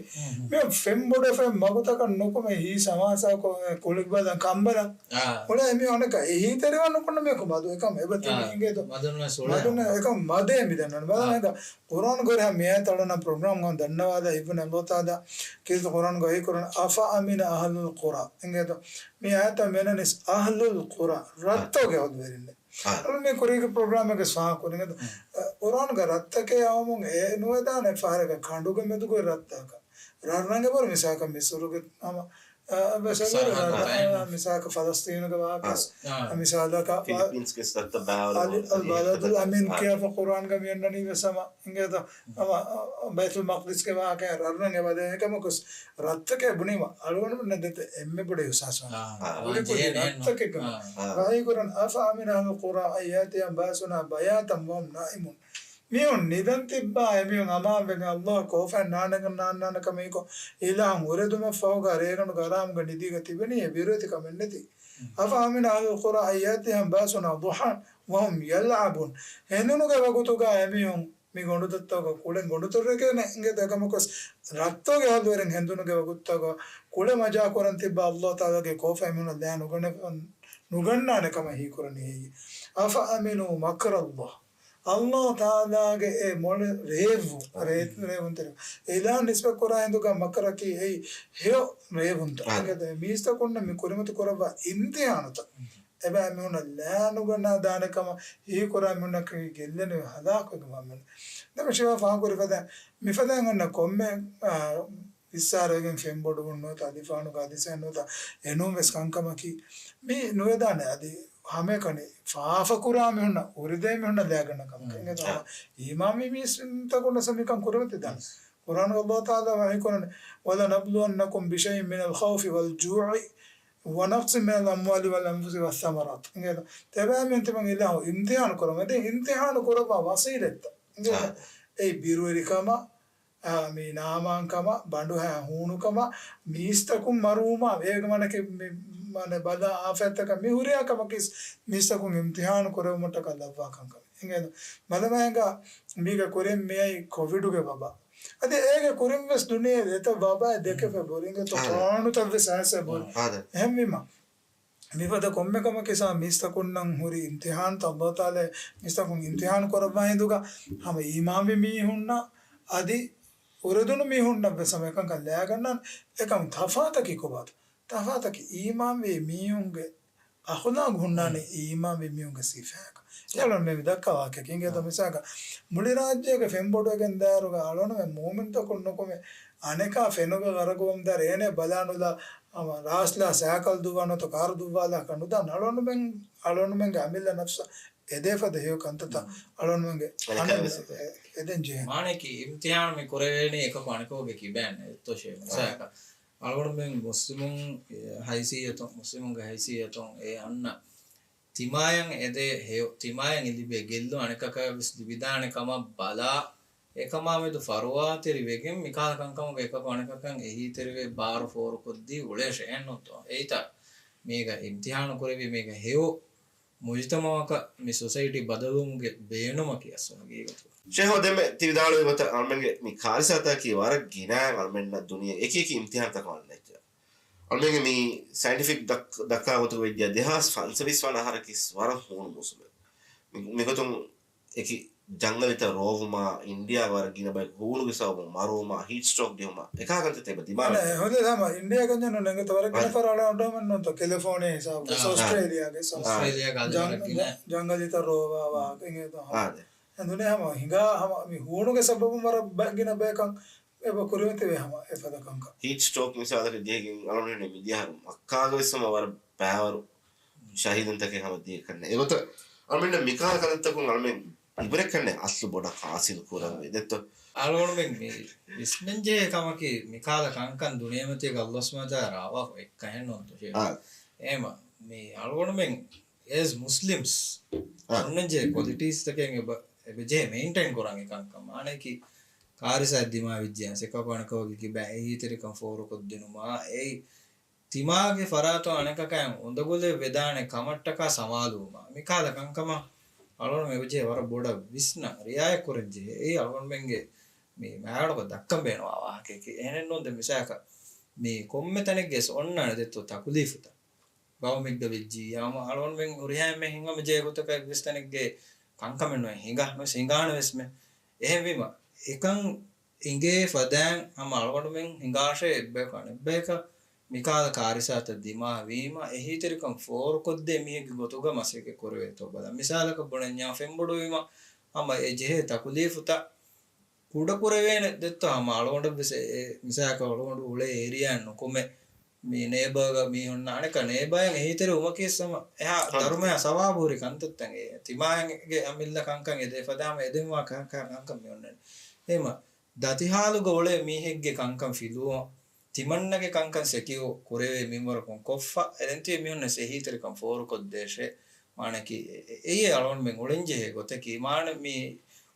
މި ފެންބޮޑުވެފައި މަގުތަކަށް ނުކުމެ ހީސް ހަމާސާކޮށް ކުޅި ބަލަން ކަނބަލަން. އާ. އުޅޭ މި އަނެކަ އެހީތެރިވަން ނުކުންނަ މިއަކު މަދު އެކަމް އެބަ ތިބި އާ. އިނގޭތޯ. މަދުން ވެސް އުޅޭ. މަދުން އެކަމް މަދޭ މި ދަންނަން. ބަލަން އާ. އެކަ ޤުރްއާން ގޮރެ މި އާޔަތް އަޅުންނަށް ޕްރޮގްރާމް ގޮން ދަންނަވާލާ އިބްނު އަބޫ ޤަތާދާ ކީރިތި ޤުރްއާންގަ ވަޙީ ކުރަން އަފައަމިނަ އަހްލުލް ޤުރާ. އިނގޭތޯ. މި އާޔަތަށް މި އަންނަނީސް އަހްލުލް ޤުރާ. ރަށްތަކުގެ އަހުލުވެރިންނެއް. އަޅުން މި ކުރީގެ ޕްރޮގްރާމެއްގަ ފާހަގަކުރިނގެ ޤުރްއާންގަ ރަށްތަކޭ އައުމުން އެ ނުވެދާނެ ފަހަރެއްގަ ކަނޑުގެ މެދުގައި ރަށްތަކަށް. ރަށްރަށް އެބަހުރި މިސާލަކަށް މިސުރުގެ ހަމަ، އަ، ވެސް އެބަހުރި ރަށް، އަ، މިސާލަކަށް ފަލަސްތީނުގެ ވާހަކަ، އަ، މިސާލަކަށް ފިލިޕީންސްގެ ސައްތަ ބާވަލު އަލް، އަލް ބަލަދުލް އަމީން ކިޔާފަ ޤުރްއާންގަ މި އަންނަނީ ވެސް ހަމަ އިނގޭތޯ. ހަމަ، އަ، ބައިތުލް މަޤްދިސްގެ ވާހަކަ ރަށްރަށް އެބަދޭ އެކަމަކުސް ރަށްތަކޭ ބުނީމަ އަޅުގަނޑުމެންނަށް ދެތެ އެންމެ ބޮޑެތި އިޙްސާސް ވާނެ. އާ، އާ، ރަށްތަކެއްގަ މި ވަޙީ ކުރަން، أفأمن أهل القرى أن يأتيهم بأسنا بياتا وهم نائمون. މީހުން ނިދަން ތިއްބާ އެމީހުން އަމާންވެގެން އައްލާހު ކޯފާއިން ނާންނަން ނާންނާނެ ކަމަށް އިކޮ އިލާހުން އުރެދުމަށްފަހުގަ ރޭގަނޑުގަ އަރާމުގަ ނިދީގަ ތިބެނީ އެ ބިރުވެތި ކަމެއް ނެތި. أفأمن أهل القرى أن يأتيهم بأسنا ضحى وهم يلعبون. ހެނދުނުގެ ވަގުތުގަ އެމީހުން މި ގޮނޑުދޮށްތަކުގަ ކުޅެން ގޮނޑުތޮށި ރެކެނެ އިނގޭތޯ. އެކަމަކުވެސް ރައްތޯގެ އަހުލުވެރިން ހެނދުނުގެ ވަގުތުތަކުގަ ކުޅެ މަޖާ ކުރަން ތިއްބާ ﷲ ތަޢާލާގެ ކޯފަ އެމީހުނަށް ލާ ނުގަނެ-، ނުގަންނާނެ ކަމަށް ހީކުރަނީ އެއީ. أفأمنوا مكر الله. ﷲ ތަޢާލާގެ އެ މޮޅެ ރޭވު، ރޭ-، ރޭވުންތެރި. އެ އިލާހުން ނިސްބަތް ކުރާ ހިނދުގަ މަކަރަކީ އެއީ ހެޔޮ ރޭވުންތައް. އާ. އިނގޭތޯ މީސްތަކުންނަށް މި ކުރިމަތި ކުރައްވާ އިމްތިޙާނުތައް. އެބައިމީހުންނަށް ލާ ނުގަންނާ ދާނެ ކަމަށް ހީކުރާ މީހުންނަކީ ގެއްލެނިވި ހަލާކުވެގެންވާ މީހުން. ދެން މި ޝިފާ ފާހަގަކުރި ފަދައިން، މިފަދައިން އޮންނަ ކޮންމެ، އާ، އިސްސާރަވެގެން ފެންބޮޑުވުން ނުވަތަ އަލިފާނުގެ ހަދީސެއް ނުވަތަ އެނޫން ވެސް ކަންކަމަކީ މި ނުވެދާނެ. އަދި ހަމައެކަނި ފާފަކުރާ މީހުންނަށް އުރިދޭ މީހުންނަށް ލާގަންނަ ކަމަކަށް. އެނގޭތޯ؟ އާ. އީމާންވި މީސްތަކުންނަށް މިކަން ކުރިމަތި ދާނެ. ޤުރްއާނުގަ ﷲ ތަޢާލާ ވަޙީކުރަނީ، وَلَنَبْلُوَنَّكُمْ بِشَيْءٍ مِّنَ الْخَوْفِ وَالْجُوعِ وَنَقْصٍ مِّنَ الْأَمْوَالِ وَالْأَنْفُسِ وَالثَّمَرَاتِ. އިނގޭތޯ؟ ތިބާމީހުން ތިމަން އިލާހު އިމްތިޙާނު ކުރަމުން. އަދި އިމްތިޙާނު ކުރައްވާ ވަސީލަތްތައް. އިނގޭތޯ؟ އާ. އެއީ ބިރުވެރިކަމަށް، އާ، މި ނާމާންކަމަށް، ބަނޑުހައި ހޫނުކަމަށް، މީސްތަކުން މަރުވުމަށް، އޭގެ މާނައަކީ މި، މާނަ ބަލާ އާފަތްތަކަށް މި ހުރިހާ ކަމަކީ މީސްތަކުން އިމްތިޙާނު ކުރެވުމަށްޓަކާ ލައްވާ ކަންކަމެއް. އިނގޭތޯ؟ މަދަމާ ހިނގާ މީގެ ކުރިން މިއައީ ކޮވިޑުގެ ވަބާ. އަދި އޭގެ ކުރިން ވެސް ދުނިޔޭ ދެތަ ވަބާ ދެކެފަ ބުރި. އިނގޭތޯ؟ އާދެ. ކޮރޯނުތައް ވެސް އައިސް ބުރި. އާދެ. އެހެންވީމަ، މިފަދަ ކޮންމެ ކަމަކީ ސާ މީސްތަކުންނަށް ހުރި އިމްތިޙާންތައް ﷲ ތަޢާލާ މީސްތަކުން އިމްތިޙާނު ކުރައްވާ ހިނދުގަ ހަމަ އީމާންވި މީހުންނަށް އަދި އުރެދުނު މީހުންނަށް ވެސް ހަމަ އެކަންކަން ލާގަންނަން. އެކަމު ތަފާތަކީ ކޮބާތަ؟ ތަފާތަކީ އީމާންވި މީހުންގެ އަޚުލާގު ހުންނާނީ އީމާންވި މީހުންގެ ސިފައަކަށް. އަޅުން މި ދައްކާ ވާހަކައަކީ އިނގޭތޯ މިސާލަކަށް މުޅި ރާއްޖޭގެ ފެންބޮޑުވެގެން ދާއިރުގަ އަޅުންމެ މޫމިންތަކުން ނުކުމެ އަނެކާ ފެނުގަ ޣަރަޤުވަމުން ދާއިރު އޭނަ ބަލާނުލާ ހަމަ ރާސްލާ ސައިކަލް ދުއްވާ ނުވަތަ ކާރު ދުއްވާލާކަށް ނުދާން. އަޅުންމެން، އަޅުންމެންގެ އަމިއްލަ ނަފްސަށް އެދޭ ފަދަ ހެޔޮ ކަންތައްތައް އަޅުންމެންގެ އަނެކާ އަނެއް ވެސް އެ-، އެދެން ޖެހޭ. މާނައަކީ އިމްތިޙާނު މި ކުރެވޭނީ އެކަކު އަނެކަކުގެ ކިބައިން އެއްތޯ ޝޭ. މިސާލަކަށް އަޅުގަނޑުމެން މުސްލިމުން ހައިސިއްޔަތުން، މުސްލިމުންގެ ހައިސިއްޔަތުން އެ އަންނަ ތިމާޔަށް އެދޭ ހެޔޮ، ތިމާޔަށް ލިބޭ ގެއްލުން އަނެކަކަށް ވެސް ލިބިދާނެ ކަމަށް ބަލާ، އެކަމާ މެދު ފަރުވާތެރި ވެގެން މިކަހަލަ ކަންކަމުގަ އެކަކު އަނެކަކަށް އެހީތެރިވެ ބާރު ފޯރުކޮށްދީ އުޅޭށޭ އެހެންނޫންތޯ؟ އެއީތަ މީގަ އިމްތިޙާނު ކުރެވި މީގަ ހެޔޮ މުޖުތަމަޢަކަށް މި ސޮސައިޓީ ބަދަލުވުމުގެ ބޭނުމަކީ އަސްލު ހަގީގަތުގަ. ޝޭހު ދެންމެ ތި ވިދާޅުވި ގޮތަށް އަޅުމެންގެ މި ކާރިސާތަކީ ވަރަށް ގިނައިން އަޅުމެންނަށް ދުނިޔެ އެކި އެކި އިމްތިޙާންތަކަށް އަންނައްޗަ. އަޅުމެންގެ މި ސައިންޓިފިކް ދައްކާ ގޮތުގަ ވެއްޖެ ދެހާސް ފަންސަވީސް ވަނަ އަހަރަކީ ވަރަށް ހޫނު މޫސުމެއް. މި-، މިގޮތުން އެކި ޖަންގަލިތައް ރޯވުމާ، އިންޑިޔާގެ ވަރަށް ގިނަ ބަޔަކު ހޫނުގެ ސަބަބުން މަރުވުމާ، ހީޓް ސްޓްރޯކް ޖެހުމާ، އެކަހަލަ ކަންތައްތައް އެބަ ދިމާވެ. އަނެއް ހުދެ ހަމަ އިންޑިޔާގެ ނޫން އެނގޭތޯ ވަރަށް ގިނަ ފަރާތް އަޅުގަނޑުމެންނޫންތޯ ކެލިފޯނިޔާ ހިސާބުގަ، އާ، އޮސްޓްރޭލިޔާގެ ސަބަބު. އޮސްޓްރޭލިޔާގެ އަދި ޖަން-، ވަރަށް ގިނަ. ޖަން-، ޖަންގަލިތައް ރޯވާ ވާހަކަ އެނގޭތޯ ހަމަ. އާ، ދެ. އެ ދުނިޔެ ހަމަ ހިނގާ ހަމަ މި ހޫނުގެ ސަބަބުން ވަރަށް ބަ-، ގިނަ ބަޔަކަށް އެބަ ކުރިމަތިވޭ ހަމަ އެފަދަ ކަންކަން. ހީޓް ސްޓްރޯކް މިސާލަކަށް ޖެހިގެން އަޅުގަނޑު މިދިޔަ އަހަރު މައްކާގަ ވެސް ހަމަ ވަރަށް ބައިވަރު ޝަހީދުންތަކެއް ހަމަ ދިޔަ ކަންނޭނގެ. އެގޮތަށް އަޅުމެންނަށް މިކަހަލަ ކަންތައްތަކުން އަޅުމެން އިބްރަތްކަންނޭނގެ އަސްލު ބޮޑަށް ހާސިލު ކުރަންވީ ދެއްތޯ؟ އަޅުގަނޑުމެން މި ވިސްނަންޖެހޭ ކަމަކީ މިކަހަލަ ކަންކަން ދުނިޔެމަތީގަ އައްލާހު ސުބްޙާނަހު ވަތަޢާލާ ރާވާފަ އެއްކަހެއްނޫންތޯ ޝޭޚް؟ އާ. އެހެމަ މި އަޅުގަނޑުމެން އޭޒް މުސްލިމްސް އާ. އޮންނަންޖެހޭ ކޮލިޓީސްތަކެއް އެބަ، އެބަޖެހޭ މެއިންޓެއިން ކުރަން އެކަންކަން. މާނައަކީ ކާރިސާއެއް ދިމާވެއްޖެ އެކަކު އަނެކަކުގެ ކިބައިން އެހީތެރިކަން ފޯރުކޮށްދިނުމާ، އެއީ ތިމާގެ ފަރާތުން އަނެކަކަށް އުނދަގުލެއް ވެދާނެ ކަމަށްޓަކާ ސަމާލުވުމާ، މިކަހަލަ ކަންކަމަށް އަޅުގަނޑުމެން އެބަޖެހޭ ވަރަށް ބޮޑަށް ވިސްނަން ރިޢާޔަތް ކުރަން ޖެހޭ. އެއީ އަޅުގަނޑުމެންގެ މި މާގަނޑުގަ ދައްކަން ބޭނުންވާ ވާހަކައަކީ. އެހެނެއްނޫން ދެން މިސާލަކަށް މި ކޮންމެ ތަނެއްގެ ވެސް އޮންނާނެ ދެއްތޯ ތަކުލީފުތައް. ގައުމެއްގަ ވެއްޖިއްޔާ ހަމަ އަޅުގަނޑުމެން ހުރިހާ އެންމެ ހިނގަމަޖެހޭ ގޮތަކަށް އެއްވެސް ތަނެއްގެ ކަންކަމެއް ނުވެ ހިނގާ، ނުވެސް ހިނގާނެ ވެސްމެ. އެހެންވީމަ، އެކަން އިނގޭ ފަދައިން ހަމަ އަޅުގަނޑުމެން ހިނގާށޭ އެއްބަޔަކު އަނެއްބަޔަކަށް މިކަހަލަ ކާރިސާތައް ދިމާވީމަ، އެހީތެރިކަން ފޯރުކޮށްދޭ މީހެއްގެ ގޮތުގަ މަސައްކަތް ކުރެވޭތޯ ބަލަން. މިސާލަކަށް ބުނަންޏާ ފެންބޮޑުވީމަ، ހަމަ އެ ޖެހޭ ތަކުލީފުތައް ކުޑަކުރެވޭނެ ދެއްތޯ ހަމަ އަޅުގަނޑަށްވެސް އެ، އެ މިސާލަކަށް އަޅުގަނޑު އުޅޭ އޭރިއާއިން ނުކުމެ، މި ނޭބާގަ މީހުންނަށް އަނެކަ ނޭބާއަށް އެހީތެރިވުމަކީ ހަމަ އެހާ ހަ. ދަރުމަޔާ ސަވާބު ހުރި ކަންތައްތައް. އެ ތިމާއަށް އެ އަމިއްލަ ކަންކަން އެދޭ ފަދަ ހަމަ އެދެންވާ ކަ-، ކަ-، ކަންކަން މި އޮންނަނީ. އެހެމަ ދަތި ހާލުގަ އުޅޭ މީހެއްގެ ކަންކަން ފިލުވުން، ތިމަންނަގެ ކަންކަން ސެކިއޯ ކުރެވޭ މިންވަރަކުން ކޮށްފަ، އެދެންތިބި މީހުންނަށް އެހީތެރިކަން ފޯރުކޮށްދޭށޭ. މާނައަކީ އެ-، އެ-، އެއީ އަޅުގަނޑުމެން އުޅެންޖެހޭ ގޮތަކީ. މާނަ މި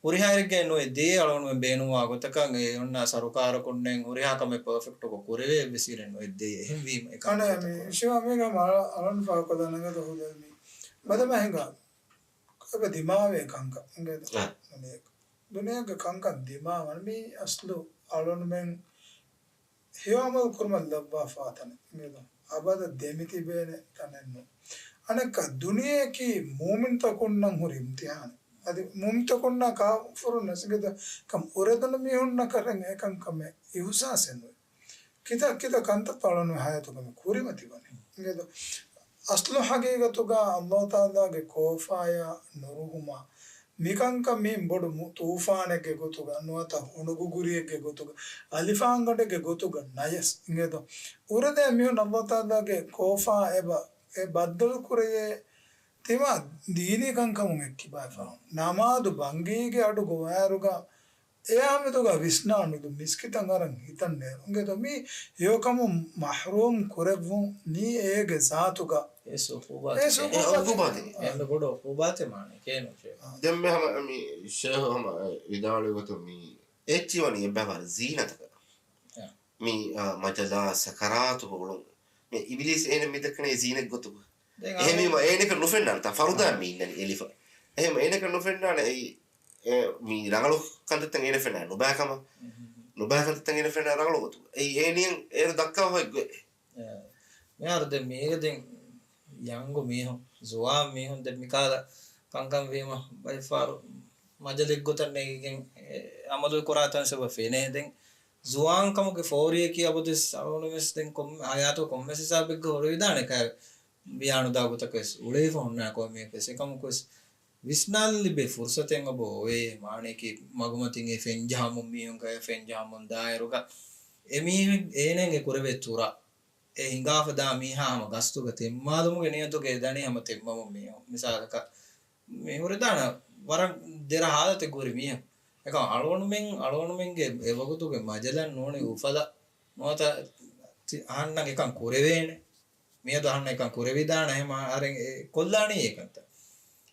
ހުރިހާއެއްގައި ނުވެ ދޭ އަޅުގަނޑުމެން ބޭނުންވާ ގޮތަކަށް އެ އޮންނަ ސަރުކާރަކުންނެއް ހުރިހާ ކަމެއް ޕާފެކްޓުކޮށް ކުރެވޭ އެއްވެސް އިރެއް ނުވެ ދޭ. އެހެންވީމަ އެކަން އަނެ ގޮތަކަށް. މި ޝިވާ މީގަ މަ-، އަޅަން ފާކޮލާ ނަގަދަ ހުދަ މި ބަދަމަ ހިނގާ އެބަ ދިމާވޭ ކަންކަން އިނގޭތަ؟ އަ. އަނެއް ދުނިޔޭގެ ކަންކަން ދިމާވަން މީ އަސްލު އަޅުންމެން ހެޔޮ އަމަލު ކުރުމަށް ލައްވާފާ ތަނެއް. އިނގޭތޯ؟ އަބަދަށް ދެމިތިބޭނެ ތަނެއް ނޫން. އަނެއްކާ ދުނިޔެއަކީ މޫމިންތަކުންނަށް ހުރި އިމްތިހާނެއް. އަދި މޫމިންތަކުންނާ ކާފުރުން އެސިގެދަ ކަމް އުރެދުނު މީހުންނަކަށް އެކަންކަމެއް އިހުސާސެއް ނުވޭ. ކިތައް ކިތައް ކަންތައްތައް އަޅުން ހަޔާތުގަ މި ކުރިމަތިވަނީ. އިނގޭތޯ؟ އަސްލު ހަގީގަތުގަ އައްލާހު ތަޢާލާގެ ކޯފާޔާ ނުރުހުމާ މިކަންކަން މިހެން ބޮޑު މު-، ތޫފާނެއްގެ ގޮތުގަ ނުވަތަ ހޮނުގުގުރިއެއްގެ ގޮތުގަ އަލިފާންގަނޑެއްގެ ގޮތުގަ ނަޔަސް. އިނގޭތޯ؟ އުރެދޭ މީހުން އައްލާހު ތަޢާލާގެ ކޯފާ އެބަ އެ ބައްދަލު ކުރެޔޭ ތިމާ ދީނީ ކަންކަމުން އެއްކިބާފަ. ނަމާދު ބަންގީގެ އަޑު ގޮވާއިރުގަ އެ އާމެދުގަ ވިސްނާ ނުދު މިސްކިތަށް އަރަން ހިތަށް ނޭރު. އިނގޭތޯ މީ ހެޔޮކަމުން މަޙްރޫމް ކުރެއްވުން ނީ އޭގެ ޒާތުގަ އެ ސު އުޤޫބާތެއް. އެ ސު އެ އުޤޫބާތެއް. އުޤޫބާތެއް. އެ އެންމެ ބޮޑު އުޤޫބާތެއް މާނަ ކޭނު ޝޭޚް. ދެންމެ ހަމަ މި ޝޭޚް ހަމަ ވިދާޅުވި ގޮތުން މި އެއްޗި ވަނީ އެއްބައި ވަރަށް ޒީނަތަކަށް. އެ. މި، އާ، މަޖަލާ ސަކަރާތު ބޮޅުން. މި އިބިލީސް އޭނަ މި ދައްކަނީ ޒީނަތް ގޮތުގަ. ދެން އެހެންވީމަ އޭނަކަށް ނުފެންނާނެ ތާ ފަރުދާ މި އިންނަނީ އެލިފަ. އެހެން އޭނަކަށް ނުފެންނާނެ އެއީ، އެ، މި ރަނގަޅު ކަންތައްތައް އޭނަ ފެންނާ ނުބައި ކަމަށް. ނުބައި ކަންތައްތައް އޭނަ ފެންނާ ރަނގަޅު ގޮތުގަ. އެއީ އޭނިއަށް އޭރު ދައްކާ ހޮތް ގޮތް. އެ، މިހާރު ދެން މީގެ ދެން ޔަންގު މީހުން، ޒުވާން މީހުން ދެން މިކާލަ ކަންކަން ވީމަ ބައެއްފަހަރު މަޖަލެއް ގޮތަށް ނެގިގެން، އެ، އަމަލު ކުރާ ތަން ސަބަ ފެނޭ. ދެން ޒުވާން ކަމުގެ ފޯރިއަކީ އަބަދުވެސް އަޅުގަނޑު ވެސް ދެން ކޮންމެ ހަޔާތު ކޮންމެސް ހިސާބެއްގަ ހުރެވިދާނެ ކައި ވިޔާނުދާ ގޮތަކަށް ވެސް އުޅޭފަ ހުންނާ ކޮންމެއަކަސް އެކަމަކުވެސް ވިސްނާލަން ލިބޭ ފުރުސަތެއް އެބަ އޮވޭ. މާނަޔަކީ މަގުމަތިން އެ ފެންޖަހަމުން މީހުން ކައި ފެންޖަހަމުން ދާއިރުގަ އެ މީހުން އޭނައިން އެ ކުރެވޭ ތުރަ އެ ހިނގާފަ ދާ މީހާ ހަމަ ގަސްތުގަ ތެއްމާލުމުގެ ނިޔަތުގަ އެ ދަނީ ހަމަ ތެއްމަމުން މީހުން. މިސާލަކަށް މި ހުރެދާނަ ވަރަށް ދެރަ ހާލަތެއް ހުރި މީހުން. އެކަމް އަޅުގަނޑުމެން، އަޅުގަނޑުމެންގެ އެ ވަގުތުގެ މަޖަލަށް ނޫނީ އުފަލަށް ނުވަތަ ތި-، އަހަންނަށް އެކަން ކުރެވޭނެ. މިއަދު އަހަންނަށް އެކަން ކުރެވިދާނެ އެހެން އަހަރެން އެ ކޮށްލާނީ އެކަންތައް.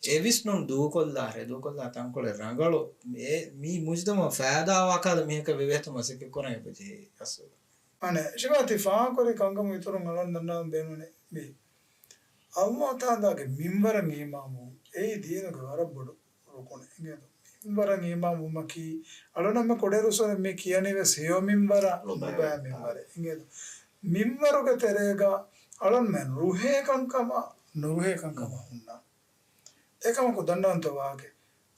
އެވިސްނުން ދޫކޮށްލާ، ރެދޫކޮށްލާ ތަންކޮޅެއް ރަނގަޅު. އެ މީ މުޖްތަމަޢަށް ފައިދާވާ ކަހަލަ މީހަކަށް ވެވޭތޯ މަސައްކަތް ކުރަން އެބަޖެހޭ އަސްލު. އަނެއް ޝިބާ ތި ފާހަގަކުރި ކަންކަމުގެ އިތުރުން އަޅަން ދަންނަވަން ބޭނުންވަނީ މީ އައްލާހު ތަޢާލާގެ މިންވަރަށް އީމާންވުން އެއީ ދީނުގެ ވަރަށް ބޮޑު ރުކުނެއް. އިނގޭތޯ؟ މިންވަރަށް އީމާންވުމަކީ އަޅުނަމެ ކޮޑެރުސުރެ މި ކިޔަނީ ވެސް ހެޔޮ މިންވަރަށް ނުބައި ނުބައި މިންވަރެއް. އިނގޭތޯ؟ މިންވަރުގެ ތެރޭގަ އަޅުންމެ ރުހޭ ކަންކަމަށް ނުރުހޭ ކަންކަމަށް ހުންނާނެ. އެކަމަކު ދަންނަވަންތޯ ވާހަކަ.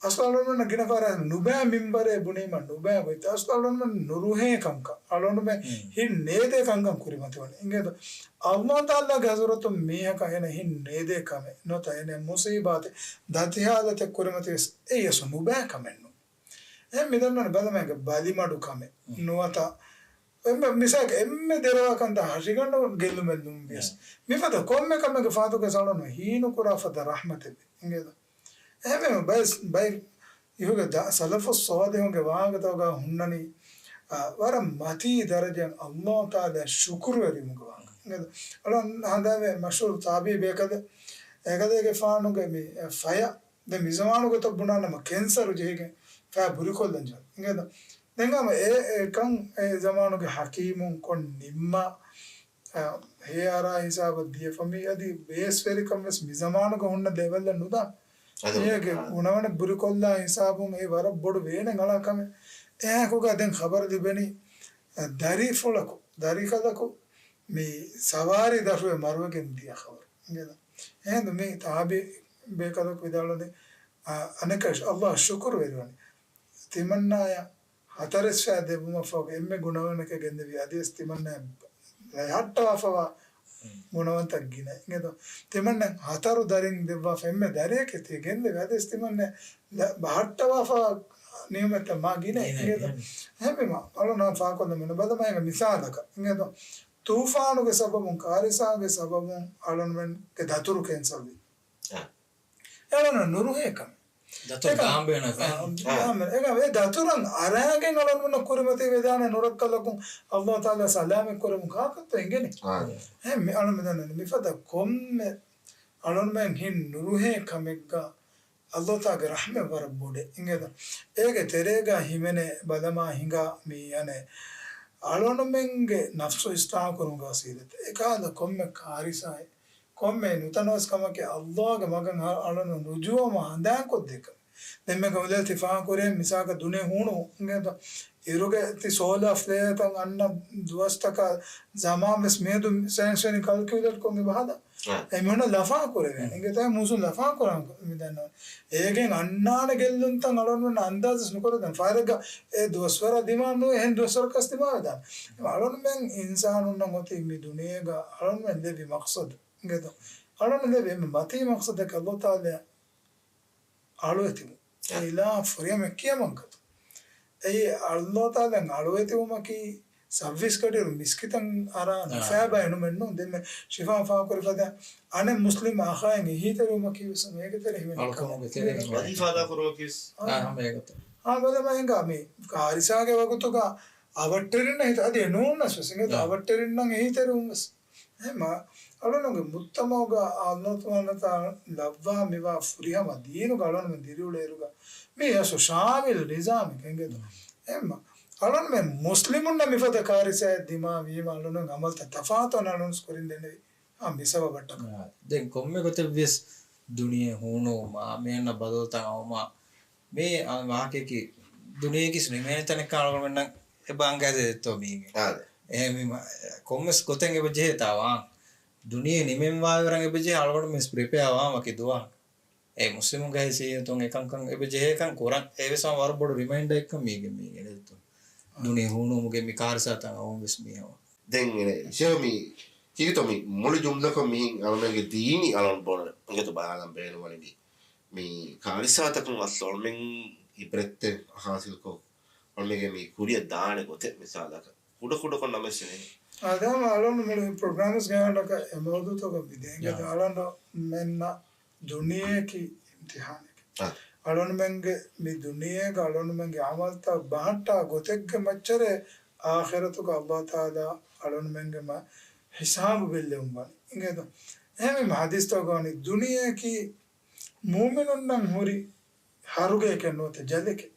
އަސްލު އަޅުންމެންނަށް ގިނަ ފަހަރަށް ނުބައި މިންވަރޭ ބުނީމަ ނުބައި ގޮތް. އަސްލު އަޅުންމެން ނުރުހޭ ކަންކަން. އަޅުންމެ ހިން ނޭދޭ ކަންކަން ކުރިމަތިވަނީ. އިނގޭތޯ؟ އައްލާހު ތަޢާލާގެ ޙަޟްރަތުން މީހަކަށް އޭނަ ހިން ނޭދޭ ކަމެއް ނުވަތަ އޭނަ މުޞީބާތެއް ދަތި ހާލަތެއް ކުރިމަތިވެސް އެއީ އަސްލު ނުބައި ކަމެއް ނޫން. އެހެން މިދަންނަވަނީ ބަލަމާގެ ބަލިމަޑު ކަމެއް ނުވަތަ އެންމެ މިސާލަކަށް އެންމެ ދެރަވާ ކަންތައް ހަށިގަނޑު ގެއްލުމެއް ނޫން ވިޔަސް. މިފަދަ ކޮންމެ ކަމެއްގެ ފަހަތުގަ އަޅުން ހީނުކުރާ ފަދަ ރަޙްމަތެއް ވޭ. އިނގޭތޯ؟ އެހެންވީމަ ބައެއް، ބައެއް އިހުގެ ދަ-، ސަލަފުއް ޞާލިޙުންގެ ވާހަކަތަކުގަ ހުންނަނީ، އާ، ވަރަށް މަތީ ދަރަޖައިން އައްލާހު ތަޢާލާ ޝުކުރުވެރިވުމުގެ ވާހަކަ. އިނގޭތޯ؟ އަޅުން ހަނދާންވޭ މަޝްހޫރު ތާބިޢީ ބޭކަލެއް، އޭގަދޭގެފާނުގެ މި ފަޔަށް ދެން މިޒަމާނުގެ ތައް ބުނާނަމަ ކެންސަރު ޖެހިގެން ފަޔަށް ބުރިކޮށްލަން ޖެހުނު. އިނގޭތޯ؟ ދެން ހަމަ އެ، އެކަން އެ ޒަމާނުގެ ޙަކީމުން ކޮށް ނިންމާ، އަ، ހޭއަރާ ހިސާބަށް ދިޔަފަ މީ އަދި ބޭސްވެރިކަން ވެސް މި ޒަމާނުގަ ހުންނަ ލެވެލްއަށް ނުދާ. އަދު އޭގެ އާ. ގުނަވަނެއް ބުރިކޮށްލާ ހިސާބުން އެ ވަރަށް ބޮޑު ވޭނެއް އަޅާ ކަމެއް. އެހާކުގަ ދެން ޚަބަރު ލިބެނީ، އަ، ދަރިފުޅަކު، ދަރިކަލަކު މި ސަވާރީ ދަށުވެ މަރުވެގެން ދިޔަ ޚަބަރު. އިނގޭތޯ؟ އެހެންދު މި ތާބިޢީ ބޭކަލަކު ވިދާޅުވަނީ، އަ، އަނެކަށް އައްލާހަށް ޝުކުރު ވެރިވަނީ. ތިމަންނާޔަށް ހަތަރެއްސައި ދެއްވުމަށްފަހުގަ އެންމެ ގުނަވަނަކަށް ގެންދެވި އަދިވެސް ތިމަންނާ ރައްޓަވާފަވާ ގުނަވަންތައް ގިނަ. އިނގޭތޯ؟ ތިމަންނަ ހަތަރު ދަރިން ދެއްވާފަ އެންމެ ދަރިއަކަށް ތި ގެންދެވި އަދިވެސް ތިމަންނަ ބަހައްޓަވާފަ ނިޢުމަތްތައް މާ ގިނަ. ގިނަ، އިނގޭތޯ؟ ގިނަ. އެހެންވީމަ އަޅުން ފާކޮށްލަމުން ބަލަމާއިގެ މިސާލަކަށް. އިނގޭތޯ؟ ތޫފާނުގެ ސަބަބުން، ކާރިސާގެ ސަބަބުން އަޅުންމެންގެ ދަތުރު ކެންސަލް ވި. އާ. އެ އަޅުން ނުރުހޭ ކަމެއް. ދަތުރު އެކަމް، ގާނބޭނަ އާ، ފެން. އާ. ގާނބޭނަ. އެކަމް، އެ ދަތުރަށް އަރާގެން އަޅުންމެންނަށް ކުރިމަތި ވެދާނެ ނުރައްކަލަކުން އައްލާހު ތަޢާލާ ސަލާމަތް ކުރަމުން ކާކަށްތޯ އެނގެނީ؟ އާ. އެ މި އަޅުން މި ދަންނަނީ މިފަދަ ކޮންމެ އަޅުންމެން ހިން ނުރުހޭ ކަމެއްގަ އައްލާހު ތަޢާލާގެ ރަޙްމަތް ވަރަށް ބޮޑޭ. އިނގޭތޯ؟ އޭގެ ތެރޭގަ ހިމެނޭ ބަލަމާ ހިނގާ މި އަނެއް އަޅުންމެންގެ ނަފްސު އިސްލާހު ކުރުމުގެ ވަސީލަތް. އެކަހަލަ ކޮންމެ ކާރިސާއެއް ކޮންމެ ނުތަނަވަސް ކަމަކީ އައްލާހުގެ މަގަށް އަ-، އަޅުން ރުޖޫޢަވުމަށް ހަނދާންކޮށްދޭ ކަމެއް. ދެންމެ ގައުލަތި ފާހަގަކުރޭ މިސާލަކަށް ދުނިޔެ ހޫނު އިނގޭތޯ، އިރުގެ ތި ސޯލާ ފްލެއާތައް އަންނަ ދުވަސްތަކަށް ޒަމާން ވެސް މިއަދު ސައިންސްވެރިން ކަލްކިއުލޭޓް ކޮށްގެ ބަހަދާ. އެމީހުންނަށް ލަފާ ކުރެވޭނެ. އިނގޭތޯ މޫސުން ލަފާ ކުރާން މި ދަންނަވަން. އޭގެން އަންނާނެ ގެއްލުންތައް އަޅުގަނޑުމެން އަންދާޒަސް ނުކުރެވޭނެ. ފަހަރެއްގަ އެ ދުވަސްވަރަށް ދިމާ ނުވޭ، އެހެން ދުވަސްވަރަކަސް ދިމާވެދާނެ. އަޅުގަނޑުމެން އިންސާނުންނަށް އޮތީ މި ދުނިޔޭގަ އަޅުގަނޑުމެން ލެއްވި މަޤްޞަދު. އިނގޭތޯ؟ އަޅުގަނޑު ލެއްވި އެންމެ މަތީ މަޤްޞަދަކީ ﷲ ތަޢާލާ އަޅުވެތިވުން. އެ އިލާހު ފުރިހަމަ ކިޔަމަންކަތު. އެއީ ﷲ ތަޢާލާ އަޅުވެތިވުމަކީ ސައްވީސް ގަޑިއިރު މިސްކިތަށް އަރާ ނުފޭބާ އެނުމެއްނޫން. ދެންމެ ޝިފާ ފާހަގަކުރި ފަދަ އަނެއް މުސްލިމް އަޚާއެއް އެހީތެރިވުމަކީ ވެސް އޭގެ ތެރެ ހިމެނި އަޅުކަމުގެ ތެރެ ހިމެނި. ވަޒީފާ އަދާ ކުރުމަކީ ވެސް. އާ، ހަމަ އޭގޮތަށް. އާ، ބަލަމާ އެނގާ މި ކާރިސާގެ ވަގުތުގަ އަވަށްޓެރިންނަށް ހިތަށް އަދި އެނޫންނަސް ވެސް އިނގޭތޯ އާ. އަވަށްޓެރިންނަށް އެހީތެރިވުން ވެސް. އެހެންމަ އަޅުގަނޑުގެ މުޖްތަމަޢުގަ ﷲ ތަޢާލާ ލައްވާ މިވާ ފުރިހަމަ ދީނުގަ އަޅުގަނޑުމެން ދިރިއުޅޭއިރުގަ މީ އަސްލު ޝާމިލު ނިޒާމެއް އިނގޭތޯ. އެހެންމަ އަޅުގަނޑުމެން މުސްލިމުންނަށް މިފަދަ ކާރިސާއެއް ދިމާވީމަ އަޅުގަނޑުމެން އަމަލުތައް ތަފާތުވާނެ އަޅުގަނޑު ކުރިން ދެންނެވި. އާ، މި ސަބަބަށްޓަކާ. އާ، ދެން ކޮންމެ ގޮތެއްވިޔަސް ދުނިޔެ ހޫނުވުމާ، މިއަންނަ ބަދަލުތައް އައުމާ، މި ވާހަކައަކީ ދުނިޔެއަކީ ނިމޭނެ ތަނެއްކަން އަޅުގަނޑުމެންނަށް އެބަ އަނގައިދެއްތޯ މީގެ. އާދެ. އެހެންވީމަ، ކޮންމެސް ގޮތެއް އެބަ ޖެހޭ ތާ ވާން. ދުނިޔެ ނިމެން ވާވަރަށް އެބަ ޖެހޭ އަޅުގަނޑު މިސް ޕްރިޕެއާ ވާން ވަކި ދުވަހަކަށް. އެ މުސްލިމުންގެ ހައިސިއްޔަތުން އެކަންކަން އެބަ ޖެހޭކަން ކުރަން. އެވެސް ވަރަށް ބޮޑު ރިމައިންޑަރެއްކަން މީގެ މީގެ ދެއްތޯ. ދުނިޔެ ހޫނުވުމުގެ މި ކާރިސާތައް އައުން ވެސް މީހަވާ. ދެން އެނެ، ޝޭހު މި ކީރިތޯ މި މުޅި ޖުމްލަކޮށް މިހިން އަޅުމެންގެ ދީނީ އަޅުން ބޯނެ އިނގޭތޯ ބަލާލަން ބޭނުންވަނީ މި، މި ކާރިސާތަކުން އަސްލު އަޅުމެން އިބްރަތްތެއް ހާސިލްކޮށް، އަޅުމެންގެ މި ކުރިއަށް ދާނެ ގޮތެއް މިސާލަކަށް ކުޑަކުޑަކޮށް ނަމަވެސް އިނޭ. އާދެ، ހަމަ އަޅުން މުޅި ޕްރޮގްރާމްސް ގާތަކަށް އެ މައުޟޫޢުތަކަށް ވިދޭ. އާ. އަޅުން މެންނަށް ދުނިޔެއަކީ އިމްތިހާނެކެއް. އާ. އަޅުންމެންގެ މި ދުނިޔޭގަ އަޅުންމެންގެ އަމަލްތައް ބަހައްޓާ ގޮތެއްގެ މައްޗަށް އާޚިރަތުގަ ﷲ ތަޢާލާ އަޅުންމެންގެ މަ-، ހިސާބު ބެއްލެވުން ވަނީ. އިނގޭތޯ؟ އެހެންވީމަ ޙަދީޘްތަކުގަ ވަނީ ދުނިޔެއަކީ މުއުމިނުންނަށް ހުރި ހަރުގެއެކެއް ނުވަތަ ޖަލެކެއް.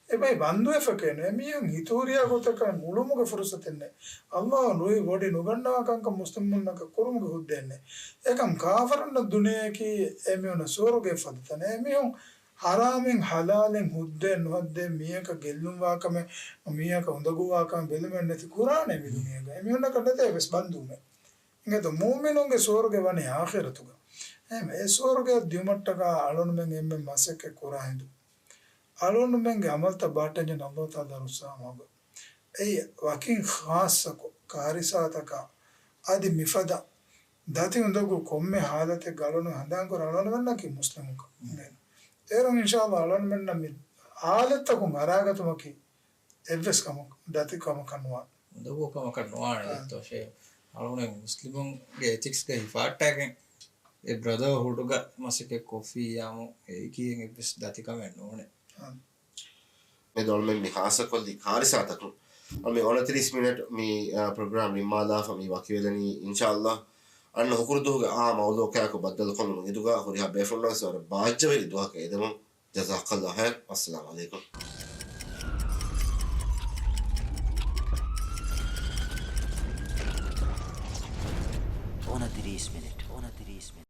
އެބައި ބަންދުވެފަކޭނު. އެމީހުން ހިތުހުރިހާ ގޮތަކަށް އުޅުމުގެ ފުރުޞަތެއް ނެތް. ﷲ ނުހި ވޮޑި ނުގަންނަވާ ކަންކަން މުސްލިމުންނަކަށް ކުރުމުގެ ހުއްދައެއް ނެތް. އެކަމް ކާފަރުންނަށް ދުނިޔެއަކީ އެމީހުންނަށް ސުވަރުގެ ފަދަ ތަނެއް. އެމީހުން ޙަރާމެއް ޙަލާލެއް ހުއްދައެއް ނުހައްދޭ މީހަކަށް ގެއްލުންވާކަމެއް، މީހަކަށް އުނދަގޫވާކަމެއް ބެލުމެއް ނެތި ކުރާނެ މި ދުނިޔޭގަ. އެމީހުންނަކަށް ނެތޭ ވެސް ބަންދުވުމެއް. އިނގޭތޯ މުއުމިނުންގެ ސުވަރުގެ ވަނީ އާޚިރަތުގަ. އެހެން އެ ސުވަރުގެއަށް ދިއުމަށްޓަކާ އަޅުންމެން އެންމެން މަސައްކަތް ކުރާ ހިނދު. އަޅުންމެންގެ އަމަލްތައް ބަހައްޓަންޖެހޭ ﷲ ތަޢާލާ ރުއްސާ މަގު. އެއީ ވަކިން ޚާއްޞަކޮށް ކާރިސާތަކާ އަދި މިފަދަ ދަތި އުނދަގޫ ކޮންމެ ޙާލަތެއްގަ އަޅުން ހަނދާންކުރާ އަޅުންމެންނަކީ މުސްލިމުންކަން. އޭރުން އިންޝާﷲ އަޅުންމެންނަށް މި ޙާލަތްތަކުން އަރާގަތުމަކީ އެއްވެސް ކަމަކަށް، ދަތި ކަމަކަށް ނުވާނެ. އުނދަގޫ ކަމަކަށް ނުވާނެ. އާ. ދޮށޭ. އަޅުގަނޑު މުސްލިމުންގެ އެތިކްސްގަ ހިފާއްޓާގެން އެ ބްރަދަރހުޑުގަ މަސައްކަތް ކޮށްފިއްޔާމު އެއީކީއެއް އެއްވެސް ދަތިކަމެއް ނޫނޭ. އާ. މި ދޮޅުމެން މި ޚާއްޞަކޮށްލި ކާރިސާތަކުން. މި އޮނަތިރީސް މިނެޓް މި، އާ، ޕްރޮގްރާމް ނިންމާލާފަ މި ވަކިވެލަނީ އިންޝާﷲ. އަންނަ ހުކުރު ދުވަހުގެ އާ މައުޟޫޢަކާއެކު ބައްދަލުކޮށްލުމުގެ އިދުގަ ހުރިހާ ބޭފުޅުންނަށް ވެސް ވަރަށް ބާއްޖަވެރި ދުވަހަކަށް އެދެމުން. ޖަޒާކަﷲ ޚައިރް. އައްސަލާމު ޢަލައިކުމް. އޮނަތިރީސް މިނެޓް. އޮނަތިރީސް މިނެޓް.